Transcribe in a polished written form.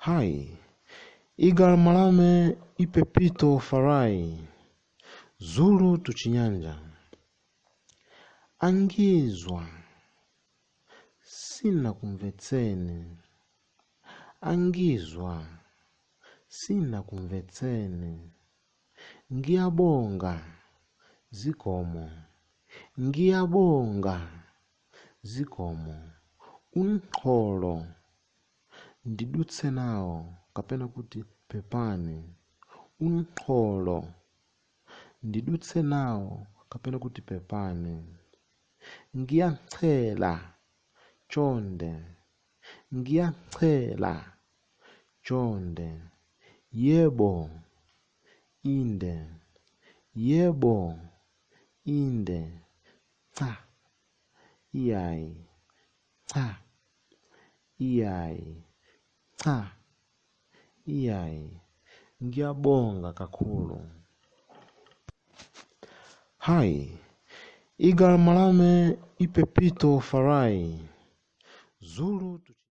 Hi, igama lame iPepito Farai, Zulu to Chinyanja. Angizwa, sinakumvetseni. Angizwa, sinakumvetseni. Ngiyabonga, zikomo. Ngiyabonga, zikomo. Uxolo, ndidutse nawo kapena kuti pepani. Uxolo, ndidutse nawo kapena kuti pepani. Ngiyacela, chonde. Ngiyacela, chonde. Yebo, inde. Yebo, inde. Cha, iyayi. Cha, iyayi. Cha, iyayi. Ngiyabonga kakhulu. Hi, igama lame iPepito Farai, Zulu to